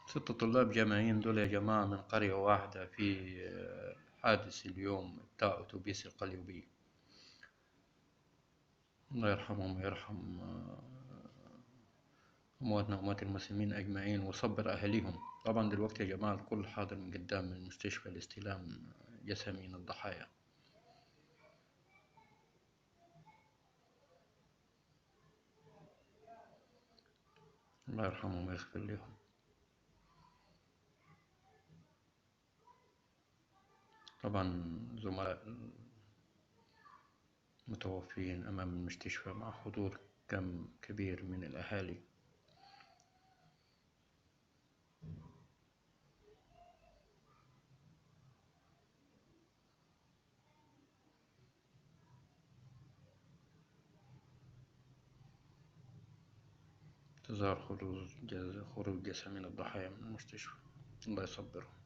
6 طلاب جامعيين دول يا جماعة من قرية واحدة في حادث اليوم بتاع أتوبيس القليوبية. الله يرحمهم ويرحم أمواتنا وأموات المسلمين أجمعين وصبر أهاليهم. طبعا دلوقتي يا جماعة الكل حاضر من قدام المستشفى لاستلام جثامين الضحايا. الله يرحمهم ويغفر لهم. طبعا زملاء المتوفين أمام المستشفى مع حضور كم كبير من الأهالي. انتظار خروج جثامين الضحايا من المستشفى. الله يصبرهم.